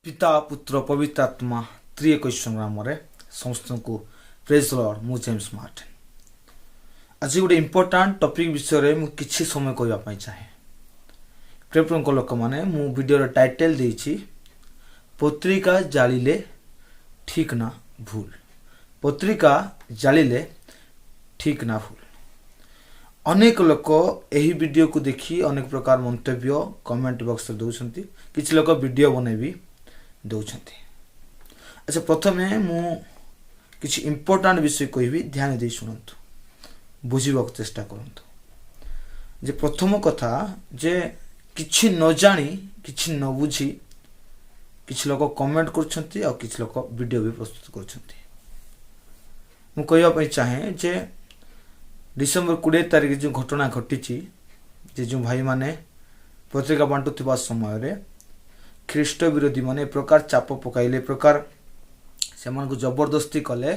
ପିତା, ପୁତ୍ର, ପବିତ୍ର ଆତ୍ମା, ତ୍ରିଏକ ଈଶ୍ୱର ନାମରେ ସମସ୍ତଙ୍କୁ ପ୍ରେଜ୍ ଲର୍ଡ। ମୁଁ ଜେମ୍ସ ମାର୍ଟିନ। ଆଜି ଗୋଟେ ଇମ୍ପୋର୍ଟାଣ୍ଟ ଟପିକ୍ ବିଷୟରେ ମୁଁ କିଛି ସମୟ କହିବା ପାଇଁ ଚାହେଁ। ପ୍ରିୟପ୍ରଭୁଙ୍କ ଲୋକମାନେ, ମୁଁ ଭିଡ଼ିଓର ଟାଇଟେଲ୍ ଦେଇଛି, ପତ୍ରିକା ଜାଳିଲେ ଠିକ୍ ନା ଭୁଲ? ପତ୍ରିକା ଜାଳିଲେ ଠିକ୍ ନା ଭୁଲ? ଅନେକ ଲୋକ ଏହି ଭିଡ଼ିଓକୁ ଦେଖି ଅନେକ ପ୍ରକାର ମନ୍ତବ୍ୟ କମେଣ୍ଟ ବକ୍ସରେ ଦେଉଛନ୍ତି। କିଛି ଲୋକ ଭିଡ଼ିଓ ବନେଇ ବି ଦେଉଛନ୍ତି। ଆଚ୍ଛା, ପ୍ରଥମେ ମୁଁ କିଛି ଇମ୍ପୋର୍ଟାଣ୍ଟ ବିଷୟ କହିବି। ଧ୍ୟାନ ଦେଇ ଶୁଣନ୍ତୁ, ବୁଝିବାକୁ ଚେଷ୍ଟା କରନ୍ତୁ ଯେ ପ୍ରଥମ କଥା ଯେ କିଛି ନ ଜାଣି, କିଛି ନ ବୁଝି କିଛି ଲୋକ କମେଣ୍ଟ କରୁଛନ୍ତି ଆଉ କିଛି ଲୋକ ଭିଡ଼ିଓ ବି ପ୍ରସ୍ତୁତ କରୁଛନ୍ତି। ମୁଁ କହିବା ପାଇଁ ଚାହେଁ ଯେ ଡିସେମ୍ବର 20 ତାରିଖ ଯେଉଁ ଘଟଣା ଘଟିଛି ଯେ ଯେଉଁ ଭାଇମାନେ ପତ୍ରିକା ବାଣ୍ଟୁଥିବା ସମୟରେ ଖ୍ରୀଷ୍ଟ ବିରୋଧୀମାନେ ଏ ପ୍ରକାର ଚାପ ପକାଇଲେ, ଏ ପ୍ରକାର ସେମାନଙ୍କୁ ଜବରଦସ୍ତି କଲେ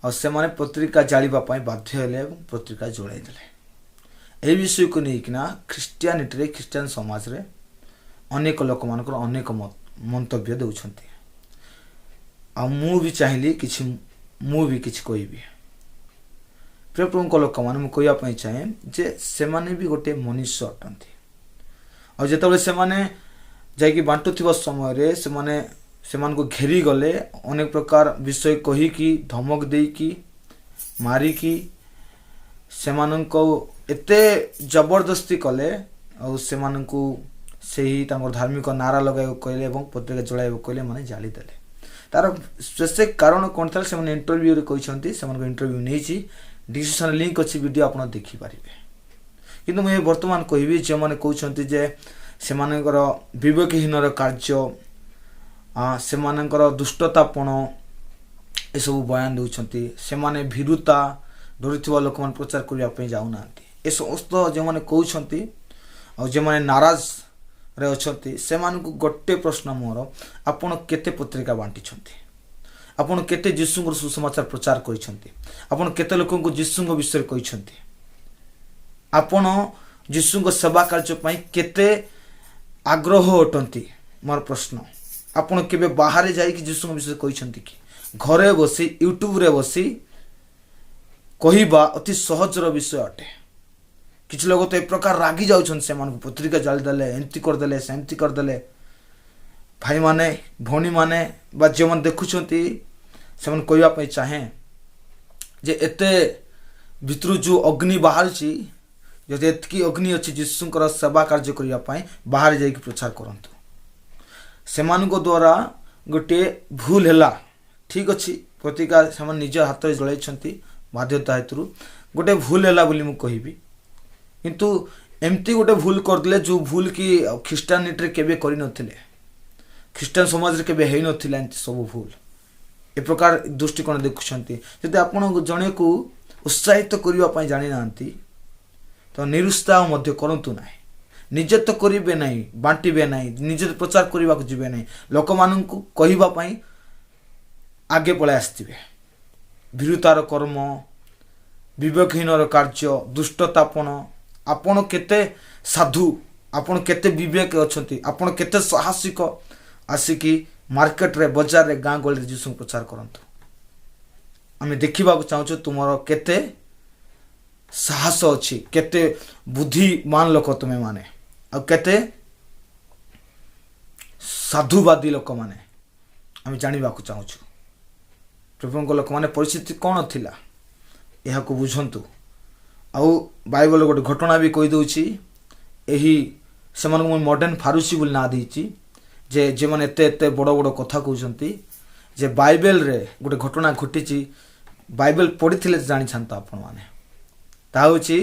ଆଉ ସେମାନେ ପତ୍ରିକା ଜାଳିବା ପାଇଁ ବାଧ୍ୟ ହେଲେ ଏବଂ ପତ୍ରିକା ଜଳାଇ ଦେଲେ। ଏହି ବିଷୟକୁ ନେଇକିନା ଖ୍ରୀଷ୍ଟିଆନିଟିରେ, ଖ୍ରୀଷ୍ଟିଆନ ସମାଜରେ ଅନେକ ଲୋକମାନଙ୍କର ଅନେକ ମନ୍ତବ୍ୟ ଦେଉଛନ୍ତି। ଆଉ ମୁଁ ବି ଚାହିଁଲି କିଛି, ମୁଁ ବି କିଛି କହିବି। ପ୍ରିୟପ୍ରଭୁଙ୍କ ଲୋକମାନେ, ମୁଁ କହିବା ପାଇଁ ଚାହେଁ ଯେ ସେମାନେ ବି ଗୋଟେ ମନୁଷ୍ୟ ଅଟନ୍ତି। ଆଉ ଯେତେବେଳେ ସେମାନେ ଯାଇକି ବାଣ୍ଟୁଥିବା ସମୟରେ ସେମାନେ ସେମାନଙ୍କୁ ଘେରିଗଲେ, ଅନେକ ପ୍ରକାର ବିଷୟ କହିକି, ଧମକ ଦେଇକି, ମାରିକି ସେମାନଙ୍କୁ ଏତେ ଜବରଦସ୍ତି କଲେ ଆଉ ସେମାନଙ୍କୁ ସେହି ତାଙ୍କର ଧାର୍ମିକ ନାରା ଲଗାଇବାକୁ କହିଲେ ଏବଂ ପତ୍ରିକା ଜଳାଇବାକୁ କହିଲେ। ମାନେ ଜାଳିଦେଲେ। ତାର ସ୍ପେସିଫିକ୍ କାରଣ କ'ଣ ଥିଲା, ସେମାନେ ଇଣ୍ଟରଭ୍ୟୁରେ କହିଛନ୍ତି। ସେମାନଙ୍କ ଇଣ୍ଟରଭ୍ୟୁ ନେଇଛି, ଡିସ୍କ୍ରିପ୍ସନରେ ଲିଙ୍କ୍ ଅଛି, ଭିଡ଼ିଓ ଆପଣ ଦେଖିପାରିବେ। କିନ୍ତୁ ମୁଁ ଏ ବର୍ତ୍ତମାନ କହିବି, ଯେଉଁମାନେ କହୁଛନ୍ତି ଯେ ସେମାନଙ୍କର ବିବେକହୀନର କାର୍ଯ୍ୟ, ସେମାନଙ୍କର ଦୁଷ୍ଟତାପଣ, ଏସବୁ ବୟାନ ଦେଉଛନ୍ତି, ସେମାନେ ଭୀରୁତା, ଡରିଥିବା ଲୋକମାନେ ପ୍ରଚାର କରିବା ପାଇଁ ଯାଉନାହାନ୍ତି, ଏ ସମସ୍ତ ଯେଉଁମାନେ କହୁଛନ୍ତି ଆଉ ଯେଉଁମାନେ ନାରାଜରେ ଅଛନ୍ତି, ସେମାନଙ୍କୁ ଗୋଟେ ପ୍ରଶ୍ନ ମୋର। ଆପଣ କେତେ ପତ୍ରିକା ବାଣ୍ଟିଛନ୍ତି? ଆପଣ କେତେ ଯୀଶୁଙ୍କର ସୁସମାଚାର ପ୍ରଚାର କରିଛନ୍ତି? ଆପଣ କେତେ ଲୋକଙ୍କୁ ଯୀଶୁଙ୍କ ବିଷୟରେ କହିଛନ୍ତି? ଆପଣ ଯୀଶୁଙ୍କ ସେବା କାର୍ଯ୍ୟ ପାଇଁ କେତେ ଆଗ୍ରହ ଅଟନ୍ତି? ମୋର ପ୍ରଶ୍ନ, ଆପଣ କେବେ ବାହାରେ ଯାଇକି ଯୀଶୁଙ୍କ ବିଷୟରେ କହିଛନ୍ତି କି? ଘରେ ବସି, ୟୁଟ୍ୟୁବରେ ବସି କହିବା ଅତି ସହଜର ବିଷୟ ଅଟେ। କିଛି ଲୋକ ତ ଏ ପ୍ରକାର ରାଗି ଯାଉଛନ୍ତି, ସେମାନଙ୍କୁ ପତ୍ରିକା ଜାଳିଦେଲେ, ଏମିତି କରିଦେଲେ, ସେମିତି କରିଦେଲେ। ଭାଇମାନେ, ଭଉଣୀମାନେ ବା ଯେଉଁମାନେ ଦେଖୁଛନ୍ତି, ସେମାନେ କହିବା ପାଇଁ ଚାହେଁ ଯେ ଏତେ ଭିତରୁ ଯେଉଁ ଅଗ୍ନି ବାହାରୁଛି, ଯଦି ଏତିକି ଅଗ୍ନି ଅଛି ଯୀଶୁଙ୍କର ସେବା କାର୍ଯ୍ୟ କରିବା ପାଇଁ, ବାହାରେ ଯାଇକି ପ୍ରଚାର କରନ୍ତୁ। ସେମାନଙ୍କ ଦ୍ୱାରା ଗୋଟିଏ ଭୁଲ ହେଲା, ଠିକ୍ ଅଛି। ପତ୍ରିକା ସେମାନେ ନିଜ ହାତରେ ଜଳାଇଛନ୍ତି, ବାଧ୍ୟତା ହେତୁରୁ ଗୋଟେ ଭୁଲ ହେଲା ବୋଲି ମୁଁ କହିବି। କିନ୍ତୁ ଏମିତି ଗୋଟେ ଭୁଲ କରିଦେଲେ, ଯେଉଁ ଭୁଲ କି ଖ୍ରୀଷ୍ଟିଆନିଟିରେ କେବେ କରିନଥିଲେ, ଖ୍ରୀଷ୍ଟିଆନ ସମାଜରେ କେବେ ହେଇନଥିଲା ଏମିତି ସବୁ ଭୁଲ। ଏ ପ୍ରକାର ଦୃଷ୍ଟିକୋଣ ଦେଖୁଛନ୍ତି। ଯଦି ଆପଣ ଜଣେକୁ ଉତ୍ସାହିତ କରିବା ପାଇଁ ଜାଣିନାହାନ୍ତି, ତ ନିରୁତ୍ସାହ ମଧ୍ୟ କରନ୍ତୁ ନାହିଁ। ନିଜେ ତ କରିବେ ନାହିଁ, ବାଣ୍ଟିବେ ନାହିଁ, ନିଜେ ପ୍ରଚାର କରିବାକୁ ଯିବେ ନାହିଁ, ଲୋକମାନଙ୍କୁ କହିବା ପାଇଁ ଆଗେ ପଳାଇ ଆସିଥିବେ। ଭୀରୁତାର କର୍ମ, ବିବେକହୀନର କାର୍ଯ୍ୟ, ଦୁଷ୍ଟତାପଣ। ଆପଣ କେତେ ସାଧୁ, ଆପଣ କେତେ ବିବେକ ଅଛନ୍ତି, ଆପଣ କେତେ ସାହସିକ, ଆସିକି ମାର୍କେଟରେ, ବଜାରରେ, ଗାଁ ଗହଳିରେ ଯୀଶୁଙ୍କୁ ପ୍ରଚାର କରନ୍ତୁ। ଆମେ ଦେଖିବାକୁ ଚାହୁଁଛୁ ତୁମର କେତେ ସାହସ ଅଛି, କେତେ ବୁଦ୍ଧିମାନ ଲୋକ ତୁମେ ମାନେ ଆଉ କେତେ ସାଧୁବାଦୀ ଲୋକମାନେ, ଆମେ ଜାଣିବାକୁ ଚାହୁଁଛୁ। ପ୍ରଭୁଙ୍କ ଲୋକମାନେ, ପରିସ୍ଥିତି କ'ଣ ଥିଲା, ଏହାକୁ ବୁଝନ୍ତୁ। ଆଉ ବାଇବଲ ଗୋଟେ ଘଟଣା ବି କହିଦେଉଛି। ଏହି ସେମାନଙ୍କୁ ମୁଁ ମଡ଼ର୍ଣ୍ଣ ଫାରୁସି ବୋଲି ନାଁ ଦେଇଛି ଯେ ଯେଉଁମାନେ ଏତେ ଏତେ ବଡ଼ ବଡ଼ କଥା କହୁଛନ୍ତି ଯେ ବାଇବେଲରେ ଗୋଟେ ଘଟଣା ଘଟିଛି। ବାଇବେଲ ପଢ଼ିଥିଲେ ଜାଣିଥାନ୍ତ ଆପଣମାନେ। ତାହା ହେଉଛି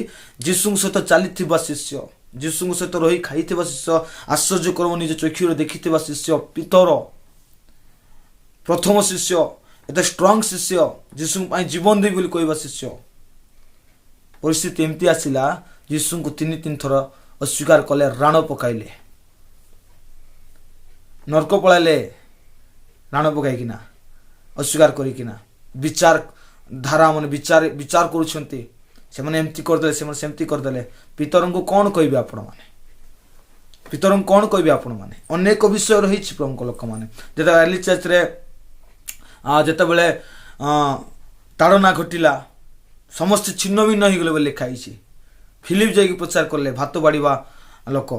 ଯୀଶୁଙ୍କ ସହିତ ଚାଲିଥିବା ଶିଷ୍ୟ, ଯୀଶୁଙ୍କ ସହିତ ରହି ଖାଇଥିବା ଶିଷ୍ୟ, ଆଶ୍ଚର୍ଯ୍ୟ କର୍ମ ନିଜ ଚକ୍ଷୁରେ ଦେଖିଥିବା ଶିଷ୍ୟ, ପିତର, ପ୍ରଥମ ଶିଷ୍ୟ, ଏତେ ଷ୍ଟ୍ରଙ୍ଗ ଶିଷ୍ୟ, ଯୀଶୁଙ୍କ ପାଇଁ ଜୀବନ ଦେବି ବୋଲି କହିବା ଶିଷ୍ୟ। ପରିସ୍ଥିତି ଏମିତି ଆସିଲା, ଯୀଶୁଙ୍କୁ ତିନି ତିନି ଥର ଅସ୍ୱୀକାର କଲେ, ରାଣ ପକାଇଲେ, ନର୍କ ପଳାଇଲେ ରାଣ ପକାଇକିନା, ଅସ୍ୱୀକାର କରିକିନା। ବିଚାର ଧାରା ମାନେ ବିଚାର ବିଚାର କରୁଛନ୍ତି, ସେମାନେ ଏମିତି କରିଦେଲେ, ସେମାନେ ସେମିତି କରିଦେଲେ। ପିତରଙ୍କୁ କ'ଣ କହିବେ ଆପଣମାନେ? ପିତରଙ୍କୁ କ'ଣ କହିବେ ଆପଣମାନେ? ଅନେକ ବିଷୟ ରହିଛି ପ୍ରଭୁଙ୍କ ଲୋକମାନେ। ଯେତେବେଳେ ଆର୍ଲି ଚର୍ଚ୍ଚରେ ଯେତେବେଳେ ତାଡ଼ନା ଘଟିଲା, ସମସ୍ତେ ଛିନ୍ନ ଭିନ୍ନ ହେଇଗଲେ ବୋଲି ଲେଖା ହେଇଛି। ଫିଲିପ ଯାଇକି ପ୍ରଚାର କଲେ, ଭାତ ବାଢ଼ିବା ଲୋକ,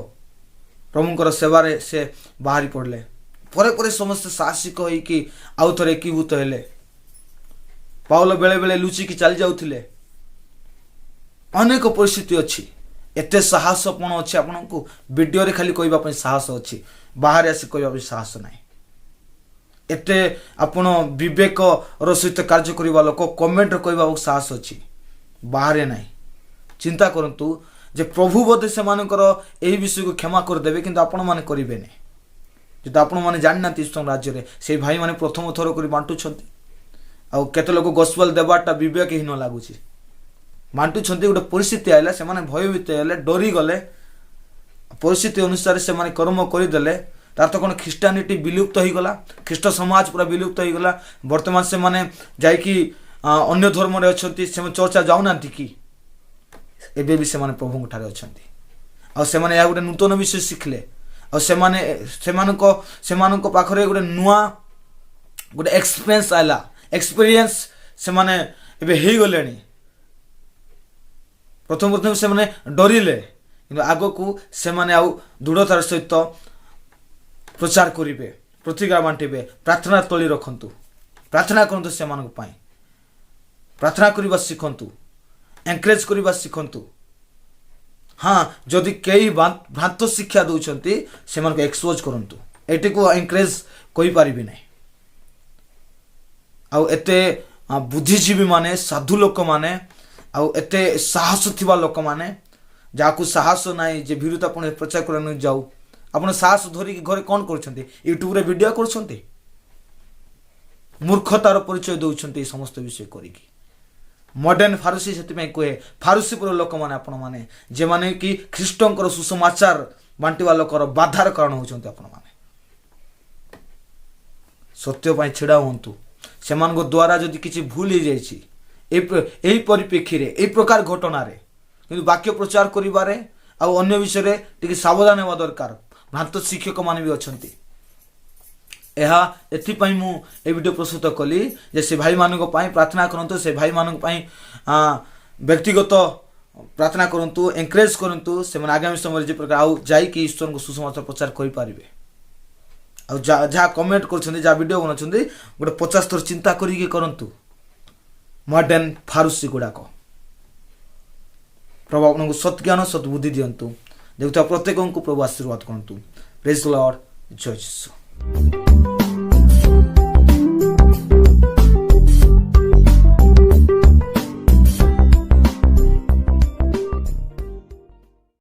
ପ୍ରଭୁଙ୍କର ସେବାରେ ସେ ବାହାରି ପଡ଼ିଲେ। ପରେ ପରେ ସମସ୍ତେ ସାହସିକ ହେଇକି ଆଉ ଥରେ ଏକୀଭୂତ ହେଲେ। ପାଉଲ ବେଳେ ବେଳେ ଲୁଚିକି ଚାଲି ଯାଉଥିଲେ। ଅନେକ ପରିସ୍ଥିତି ଅଛି। ଏତେ ସାହସ କ'ଣ ଅଛି ଆପଣଙ୍କୁ? ଭିଡ଼ିଓରେ ଖାଲି କହିବା ପାଇଁ ସାହସ ଅଛି, ବାହାରେ ଆସି କହିବା ପାଇଁ ସାହସ ନାହିଁ। ଏତେ ଆପଣ ବିବେକର ସହିତ କାର୍ଯ୍ୟ କରିବା ଲୋକ, କମେଣ୍ଟରେ କହିବାକୁ ସାହସ ଅଛି, ବାହାରେ ନାହିଁ। ଚିନ୍ତା କରନ୍ତୁ ଯେ ପ୍ରଭୁ ବୋଧେ ସେମାନଙ୍କର ଏହି ବିଷୟକୁ କ୍ଷମା କରିଦେବେ, କିନ୍ତୁ ଆପଣମାନେ କରିବେନି। ଯଦି ଆପଣମାନେ ଜାଣିନାହାନ୍ତି, ଈଶ୍ୱର ରାଜ୍ୟରେ ସେଇ ଭାଇମାନେ ପ୍ରଥମ ଥର କରି ବାଣ୍ଟୁଛନ୍ତି। ଆଉ କେତେ ଲୋକ ଗସ୍ପଲ ଦେବାଟା ବିବେକହୀନ ଲାଗୁଛି, ବାଣ୍ଟୁଛନ୍ତି। ଗୋଟେ ପରିସ୍ଥିତି ଆଇଲା, ସେମାନେ ଭୟଭୀତ ହେଲେ, ଡରିଗଲେ। ପରିସ୍ଥିତି ଅନୁସାରେ ସେମାନେ କର୍ମ କରିଦେଲେ। ତାର ତ କ'ଣ ଖ୍ରୀଷ୍ଟିଆନିଟି ବିଲୁପ୍ତ ହେଇଗଲା? ଖ୍ରୀଷ୍ଟ ସମାଜ ପୁରା ବିଲୁପ୍ତ ହେଇଗଲା? ବର୍ତ୍ତମାନ ସେମାନେ ଯାଇକି ଅନ୍ୟ ଧର୍ମରେ ଅଛନ୍ତି। ସେମାନେ ଚର୍ଚ୍ଚ ଯାଉନାହାନ୍ତି କି? ଏବେ ବି ସେମାନେ ପ୍ରଭୁଙ୍କ ଠାରେ ଅଛନ୍ତି। ଆଉ ସେମାନେ ଏହା ଗୋଟେ ନୂତନ ବିଷୟ ଶିଖିଲେ। ଆଉ ସେମାନେ ସେମାନଙ୍କ ସେମାନଙ୍କ ପାଖରେ ଗୋଟେ ନୂଆ ଗୋଟେ ଏକ୍ସପିରିଏନ୍ସ ଆଇଲା। ଏକ୍ସପିରିଏନ୍ସ ସେମାନେ ଏବେ ହେଇଗଲେଣି। ପ୍ରଥମେ ପ୍ରଥମେ ସେମାନେ ଡରିଲେ, କିନ୍ତୁ ଆଗକୁ ସେମାନେ ଆଉ ଦୃଢ଼ତାର ସହିତ ପ୍ରଚାର କରିବେ, ପ୍ରତିଜ୍ଞା ବାଣ୍ଟିବେ। ପ୍ରାର୍ଥନା ତଳି ରଖନ୍ତୁ, ପ୍ରାର୍ଥନା କରନ୍ତୁ ସେମାନଙ୍କ ପାଇଁ। ପ୍ରାର୍ଥନା କରିବା ଶିଖନ୍ତୁ, ଏନକରେଜ କରିବା ଶିଖନ୍ତୁ। ହଁ, ଯଦି କେହି ଭ୍ରାନ୍ତ ଶିକ୍ଷା ଦେଉଛନ୍ତି, ସେମାନଙ୍କୁ ଏକ୍ସପୋଜ କରନ୍ତୁ। ଏଠିକୁ ଏନକରେଜ କହିପାରିବି ନାହିଁ। ଆଉ ଏତେ ବୁଦ୍ଧିଜୀବୀ ମାନେ, ସାଧୁ ଲୋକମାନେ, ଆଉ ଏତେ ସାହସ ଥିବା ଲୋକମାନେ, ଯାହାକୁ ସାହସ ନାହିଁ ଯେ ଭୀରୁତା ଆପଣ ପ୍ରଚାର କରିବାକୁ ଯାଉ, ଆପଣ ସାହସ ଧରିକି ଘରେ କ'ଣ କରୁଛନ୍ତି? ୟୁଟ୍ୟୁବରେ ଭିଡ଼ିଓ କରୁଛନ୍ତି, ମୂର୍ଖତାର ପରିଚୟ ଦେଉଛନ୍ତି। ଏ ସମସ୍ତ ବିଷୟ କରିକି ମଡର୍ଣ୍ଣ ଫାରୁସି, ସେଥିପାଇଁ କୁହେ ଫାରୁସି ପରି ଲୋକମାନେ ଆପଣମାନେ, ଯେମାନେ କି ଖ୍ରୀଷ୍ଟଙ୍କର ସୁସମାଚାର ବାଣ୍ଟିବା ଲୋକର ବାଧାର କାରଣ ହେଉଛନ୍ତି। ଆପଣମାନେ ସତ୍ୟ ପାଇଁ ଛିଡ଼ା ହୁଅନ୍ତୁ। ସେମାନଙ୍କ ଦ୍ୱାରା ଯଦି କିଛି ଭୁଲ ହେଇଯାଇଛି ଏହି ପରିପ୍ରେକ୍ଷୀରେ, ଏହି ପ୍ରକାର ଘଟଣାରେ, କିନ୍ତୁ ବାକ୍ୟ ପ୍ରଚାର କରିବାରେ ଆଉ ଅନ୍ୟ ବିଷୟରେ ଟିକେ ସାବଧାନ ହେବା ଦରକାର। ଭ୍ରାନ୍ତ ଶିକ୍ଷକମାନେ ବି ଅଛନ୍ତି। ଏହା ଏଥିପାଇଁ ମୁଁ ଏ ଭିଡ଼ିଓ ପ୍ରସ୍ତୁତ କଲି ଯେ ସେ ଭାଇମାନଙ୍କ ପାଇଁ ପ୍ରାର୍ଥନା କରନ୍ତୁ, ସେ ଭାଇମାନଙ୍କ ପାଇଁ ବ୍ୟକ୍ତିଗତ ପ୍ରାର୍ଥନା କରନ୍ତୁ, ଏନକରେଜ କରନ୍ତୁ। ସେମାନେ ଆଗାମୀ ସମୟରେ ଯେ ପ୍ରକାର ଆଉ ଯାଇକି ଈଶ୍ୱରଙ୍କ ସୁସମାଚାର ପ୍ରଚାର କରିପାରିବେ। ଆଉ ଯାହା ଯାହା କମେଣ୍ଟ କରୁଛନ୍ତି, ଯାହା ଭିଡ଼ିଓ ବନାଉଛନ୍ତି, ଗୋଟେ 50 ଥର ଚିନ୍ତା କରିକି କରନ୍ତୁ। ମଡର୍ଣ୍ଣ ଫାରୁସି ଗୁଡ଼ାକ। ପ୍ରଭୁ ଆପଣଙ୍କୁ ସତ୍ଜ୍ଞାନ ସଦ୍ବୁଦ୍ଧି ଦିଅନ୍ତୁ। ଦେଖୁଥିବା ପ୍ରତ୍ୟେକଙ୍କୁ ପ୍ରଭୁ ଆଶୀର୍ବାଦ କରନ୍ତୁ। ପ୍ରେଜ୍ ଲର୍ଡ, ଜୟ ଯୀଶୁ।